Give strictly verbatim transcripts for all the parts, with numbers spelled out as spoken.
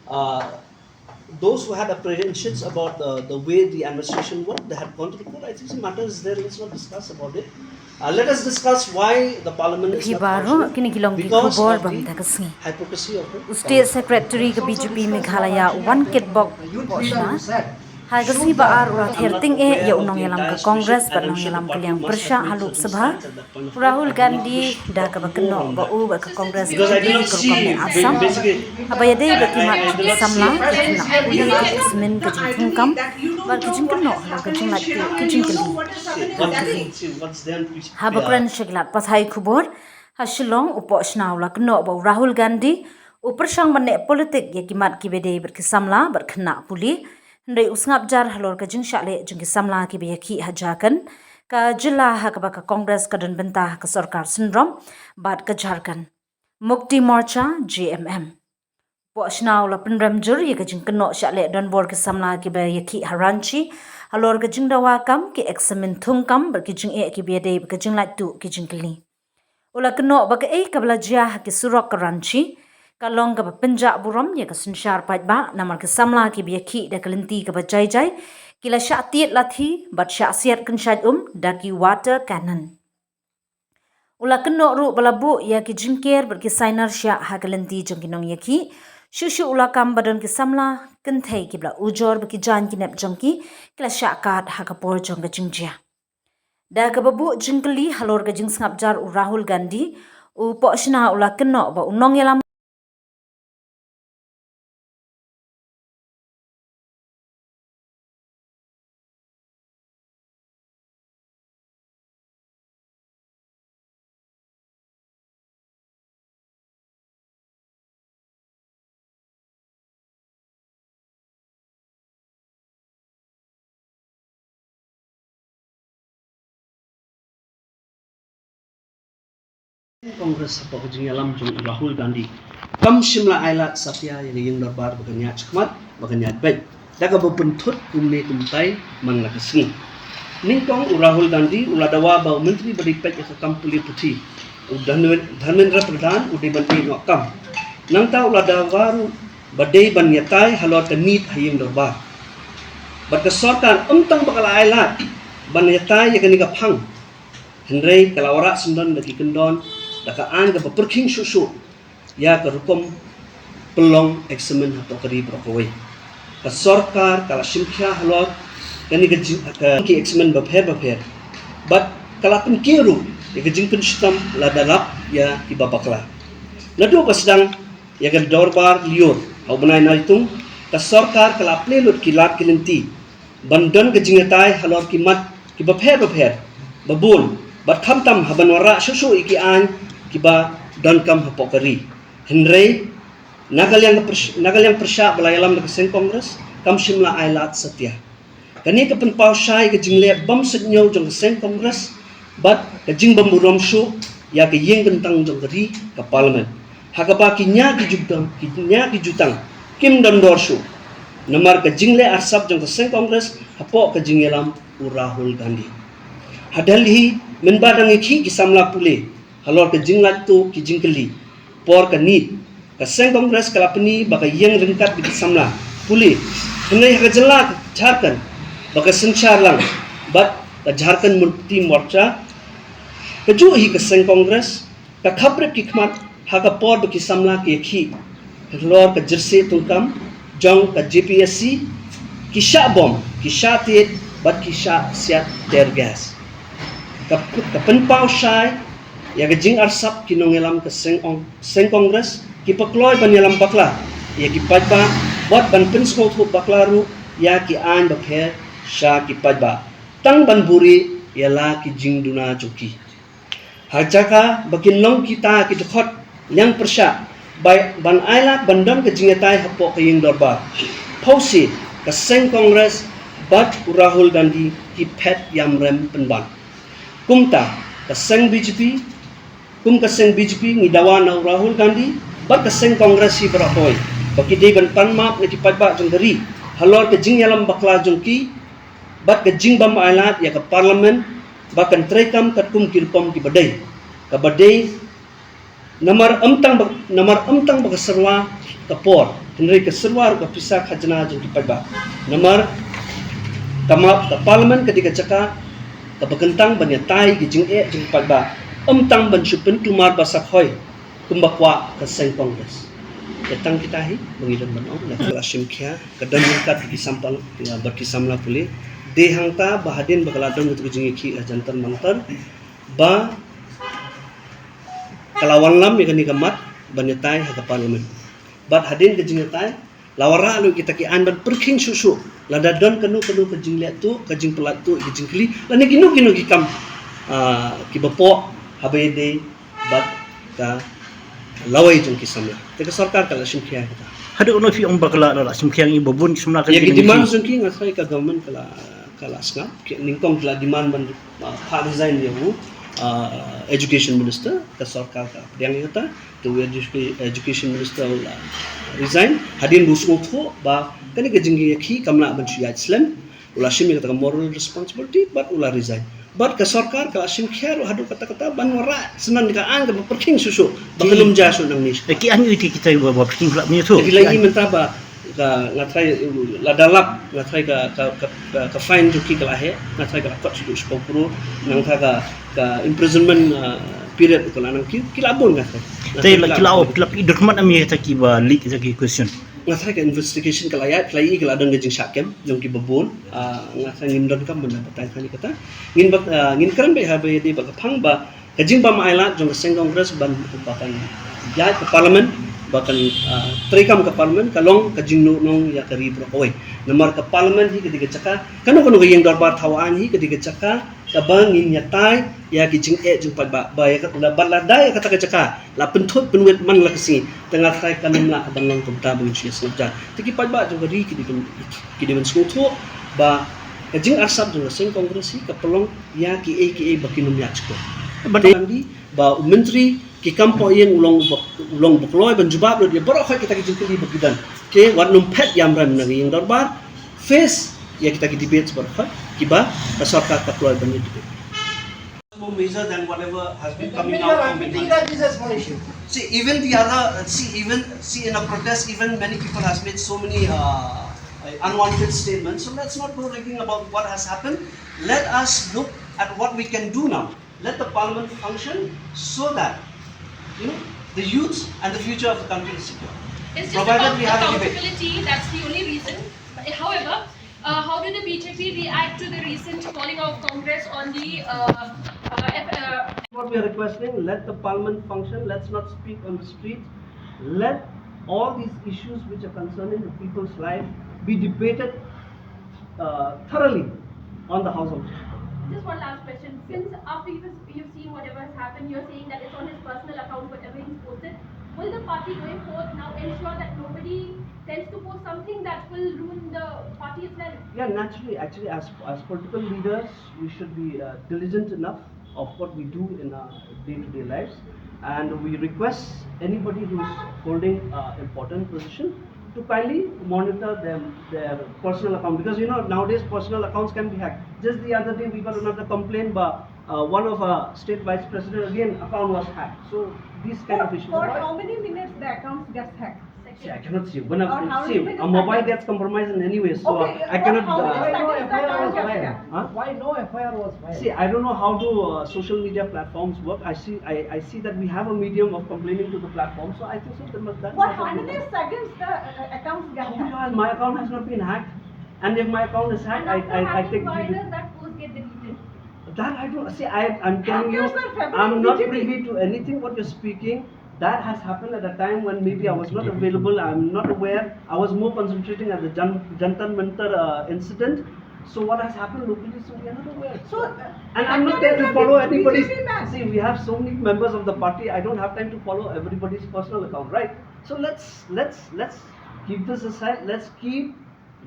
Uh, those who had apprehensions about the, the way the administration worked, they had gone to the court. I think the matter is there. Let's not discuss about it. Uh, let us discuss why the parliament is not functioning. Kini ki long ki khubor ba mynta ka sngi. U State Secretary ka B J P Meghalaya, Wankitbok Pohshna, ha ka sngi Ba-ar u la ther tyngeh ïa u nongïalam ka Congress bad nongïalam ka liang pyrshah ha Lok Sabha, u Rahul Gandhi, da kaba kynnoh ba u bad ka Congress ka rukom ne Assam haba ïadei bad ki mat ki samla, ki khynnah pule, ki examine, ka jingthungkam bad ka jingkynnoh halor ka jinglait tuh ki jingkylli. Haba kren sha ki lad pathai khubor ha Shillong, u Pohshna u la kynnoh ba u Rahul Gandhi u pyrshang ban leh politik ïa ki mat kiba ïadei bad ki samla bad khynnah pule, hynrei u sngap jar halor ka jingshah leh jong ki samla kiba ïakhih ha Jharkhand, ka jylla ha kaba ka Congress ka don bynta ha ka sorkar syndrom bad ka Jharkhand Mukti Morcha, J M M. Pohshna u la pynrem jur ïa ka jingkynnoh shah leh donbor ki samla kiba ïakhih ha Ranchi halor ka jingdawa kam, ki examine thungkam bad ki jingeh kiba ïadei bad ka jinglait tuh ki jingkylli. U la kynnoh ba kaei kaba la jia ha ki surok ka Ranchi ka long kaba pynjah burom ïa ka synshar paidbah, namar ki samla kiba ïakhih da ka lynti kaba jai jai ki la shah tied lathi bad shah siat kynshait um da ki water cannon. U la kynnoh ruh ba la buh ïa ki jingker bad ki sainer shah ha ka lynti jong ki nongïakhih. Shuh shuh u la kam ba don ki samla kynthei kiba la ujor bad ki jaiñ ki nep jong ki ki la shah kad ha ka por jong ka jingjia. Da kaba buh jingkylli halor ka jingsngap jar u Rahul Gandhi, u Pohshna u la kynnoh ba u nongïalam Congress hapoh ka jingïalam jong u Rahul Gandhi kam shym la ai lad satia ïa ka ïing dorbar ba kan ïaid shakhmat, ba kan ïaid beit da kaba pynthut kumne kumtai man la ka sngi. Nyngkong u Rahul Gandhi u la dawa ba u Myntri ba dei peit ïa ka kam pule puthi, u Dharmen-, Dharmendra Pradhan, u dei ban ïeh noh kam. Nangta u la dawa ruh ba dei ban ïatai halor ka NEET ha ïing dorbar. Bad ka sorkar ym tang ba ka la ai lad ban ïatai ïa kane ka phang, hynrei ka la wanrah syndon da ki kyndon, da ka aiñ kaba pyrkhing shuh shuh ïa ka rukom pynlong examine hapoh ka ri baroh kawei. Ka sorkar ka la shim khia halor kane ka jing-, ka, ki examine bapher bapher. Bad ka la pynkiew ruh ïa ka jingpynshitom lada lap ïa kiba bakla. Naduh ba sdang ïa ka dorbar lyiur ha u bnai Naitung, ka sorkar ka la plie lut ki lad ki lynti ban don ka jingïatai halor ki mat kiba pher bapher ba bun, bad khamtam ha ban wanrah shuh shuh ïa ki aiñ kiba donkam hapoh ka ri. Hynrei na ka liang ka pyrsh-, na ka liang pyrshah ba la ïalam da ka seng Congress kam shym la ai lad satia. Kane ka pynpaw shai ka jingleh bym suidñiew jong ka seng Congress bad ka jingbymburom shuh ïa ka ïing kyntang jong ka ri, ka Parliament, ha kaba ki nia ki jutang, ki nia ki jutang kim don dor shuh namar ka jingleh arsap jong ka seng Congress hapoh ka jingïalam u Rahul Gandhi. Ha Delhi, mynba dang ïakhih ki samla pule halor ka jinglait tuh ki jingkylli por ka NEET, ka seng Congress ka la pyni ba ka ïeng ryngkat bad ki samla pule. Hynrei ha ka jylla ka Jharkhand ba ka synshar lang bad ka Jharkhand Mukti Morcha, kajuh hi ka seng Congress ka khapbrip ki khmat ha ka por ba ki samla ki ïakhih halor ka jyrsieh thungkam jong ka J P S C, ki shah bom, ki shah tied bad ki shah siat tear gas. Ka, ka pynpaw shai ïa ka jingarsap ki nongïalam ka seng ong-, seng Congress kiba kloi ban ïalam bakla ïa ki paidbah bad ban pynsngewthuh bakla ruh ïa ki aiñ bapher sha ki paidbah tang ban buhrieh ïa la ki jingduna jong ki. Ha jaka ba kin long kita ki dkhot liang pyrshah bai ban ai lad ban don ka jingïatai hapoh ka ïing dorbar, phewse ka seng Congress bad u Rahul Gandhi ki phet ïamrem pynban. Kumta ka seng B J P, kum ka seng B J P ngi dawa na u Rahul Gandhi bad ka seng Congress hi baroh kawei ba ki dei ban pan map na ki paidbah jong ka ri halor ka jingïalam bakla jong ki bad ka jingbym ai lad ïa ka Parliament ba kan treikam katkum ki rukom kiba dei, kaba dei namar ym tang ba, namar ym tang ba ka syrwa ka por Hynrei ka syrwa ruh ka pisa khajna jong ki paidbah. Namar ka ma-, ka Parliament ka dei ka jaka kaba kyntang ban ïatai ki jingeh jong ki paidbah, ym tang ban shu pynkulmar ba sa khoi kumba kwah ka seng Congress. Te tang kita hi ba ngi don ban ong. Na ka la shim khia ka don ryngkat ki samla, bad ki samla pule. Dei hangta ba hadien ba ka la don ka jingïakhih ha Jantar Mantar ba ka la wanlam ïa kane ka mat ban ïatai ha ka Parliament. Bad hadien ka jingïatai la wanrah lut kita ki aiñ ban pyrkhing shuh shuh lada don kano kano ka jingleh tuh, ka jingpyllait tuh, ka jingkylli lane kino kino ki kam, ah, kiba poh haba ïadei bad ka lawei jong ki samla. Te ka sorkar ka la shim khia kita. Haduh kano phi ong ba ka la, la, la shim khia ïa ba bun ki samla ka ïa ki demand jong ki, nga tharai ka government ka la, ka la sngap. Ki nyngkong ki la demand ban, ah, phah resign ïa u, ah, education minister, ka sorkar ka pdiang ïa kata. Te u educa-, education minister u la resign hadien ba u sngewthuh ba kane ka jingïakhih kam lah ban shu ïaid slem. U la shim ïa kata ka moral responsibility bad u la resign. Bad ka sorkar ka la shim khia ruh haduh katta katta ban wanrah syndon ka aiñ kaba pyrkhing shuh shuh ba kan ym jia shuh nangne. Ki aiñ ïa ki, kita ba, ba pyrkhing phi lah mynta. Ki la ïohi mynta ba ka, nga tharai, lada lap, nga tharai ka, ka, ka, ka, ka fine jong ki ka la heh, nga tharai ka la kot shaduh shiphew klur, nangta ka, ka imprisonment, ah, period ka la nang ki, ki la bun nga tharai. Te la, ki la, ki la ïoh document ym ïa kita kiba leak kita ki question. Nga tharai ka investigation ka la ïaid, ka la ïohi ka la don ka jingshah kem jong kiba bun, ah, nga tharai ngim donkam ban batai than ïa kata. Ngin bat, ah, ngin kren beit haba ïadei bad ka phang ba ka jingbym ailad jong ka seng Congress ban, ba kan ïaid ka Parliament, ba kan, ah, treikam ka Parliament, ka long ka jingnuh nong ïa ka ri baroh kawei. Namar ka Parliament hi ka dei ka jaka, kano kano ka ïing dorbar thaw aiñ hi ka dei ka jaka kaba ngin ïatai ïa ki jingeh jong paidbah, ba ïa ka, la, ba lada ïa kata ka jaka la pynthut pynwit man la ka sngi, te nga tharai kan ym lah ban long kumta ba ngin shu ïa sngap jan. Te ki paidbah jong ka ri ki dei ban, ki dei ban sngewthuh ba ka jingarsap jong ka seng Congress hi ka pynlong ïa kiei kiei ba kin ym ïaid shkor. Bad te ba u myntri ki kam poh ïing u long uba, u long uba kloi ban jubab lut ïa baroh khoit kita ki jingkylli ba ki don. Te wat nym phet ïam rem na ka ïing dorbar, face ïa kita ki debates baroh khoit kiba ka sorkar ka kloi ban ïa debate. More major than whatever has been coming out from India. See, even the other, see, even, see, in a protest, even many people has made so many, uh, unwanted statements. So let's not go rigging about what has happened. Let us look at what we can do now. Let the parliament function so that, you know, the youth and the future of the country is secure. It's just provided about we have a debate. Accountability, that's the only reason. However, uh, how did the B J P react to the recent calling of Congress on the, uh, uh, F-, uh, what we are requesting, let the parliament function, let's not speak on the street. Let all these issues which are concerning the people's life be debated, uh, thoroughly on the House of Just one last question. Since after you've, you've seen whatever has happened, you're saying that it's on his personal account, whatever he's posted. Will the party going forth now ensure that nobody tends to post something that will ruin the party as well? Yeah, naturally, actually, as, as political leaders, we should be, uh, diligent enough of what we do in our day-to-day lives. And we request anybody who's holding, uh, important position to kindly monitor them, their personal account, because, you know, nowadays personal accounts can be hacked. Just the other day, we got another complaint by, uh, one of our state vice president, again, account was hacked. So these kind of issues. For how many minutes the accounts gets hacked? See, I cannot see. When a, see, a mobile gets compromised in any way, so I cannot. How many seconds the account gets hacked? Huh? Why no F I R was filed? See, I don't know how do, uh, social media platforms work. I see, I, I see that we have a medium of complaining to the platform, so I think so that must, that must have been. What, how many seconds the, uh, accounts get hacked? Oh, yeah, my account has not been hacked. And if my account is hacked, I, I, I take. And after hacking, why does that post get deleted? That I don't see. I, I'm telling you, I'm not privy to anything what you're speaking. That has happened at a time when maybe I was not available, I'm not aware. I was more concentrating at the Jan-, Jantar Mantar, uh, incident. So what has happened locally, so we are not aware. So, uh, and I'm not there to follow anybody's. See, we have so many members of the party. I don't have time to follow everybody's personal account, right? So let's, let's, let's keep this aside. Let's keep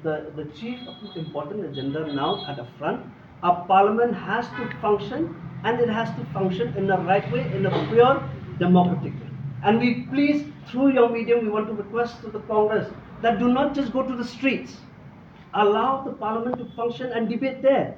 the, the chief important agenda now at the front. Our parliament has to function, and it has to function in the right way, in a pure democratic way. And we please, through your medium, we want to request to the Congress that do not just go to the streets. Allow the parliament to function and debate there.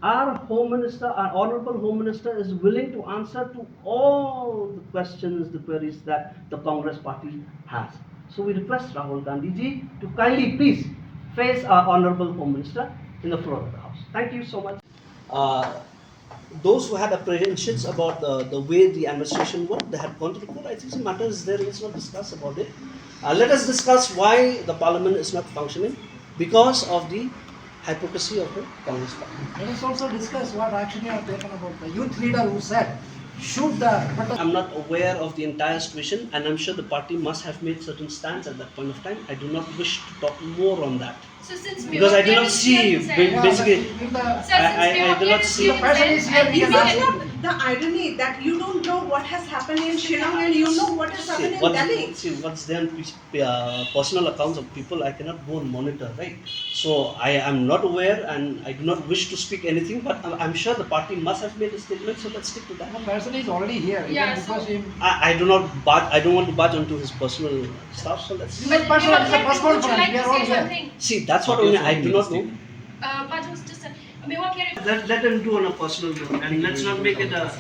Our Home Minister, our Honorable Home Minister is willing to answer to all the questions, the queries that the Congress party has. So we request Rahul Gandhi ji to kindly please face our Honorable Home Minister in the floor of the House. Thank you so much. Uh, those who had apprehensions about the, the way the administration worked, they had gone to the court. I think the matter is there. Let's not discuss about it. Uh, let us discuss why the parliament is not functioning because of the hypocrisy of the Congress party. Let us also discuss what action you have taken about the youth leader who said, shoot the. But I'm not aware of the entire situation, and I'm sure the party must have made certain stance at that point of time. I do not wish to talk more on that. So since because I do not see, basically, I, I do not see. The person is here. This is not the irony that you don't know what has happened in Shillong and you know what has happened in Delhi. See, what's there in uh, personal accounts of people, I cannot go and monitor, right? So I am not aware and I do not wish to speak anything, but I'm, I'm sure the party must have made a statement, so let's stick to that. The person is already here. Yeah, so I, I do not barge, I don't want to barge onto his personal stuff, so let's. But personal, it's a personal. We are all here. See, that's what only I do not know. Uh, but it was just a, I mean, what can let, let them do on a personal note, and let's not make it a.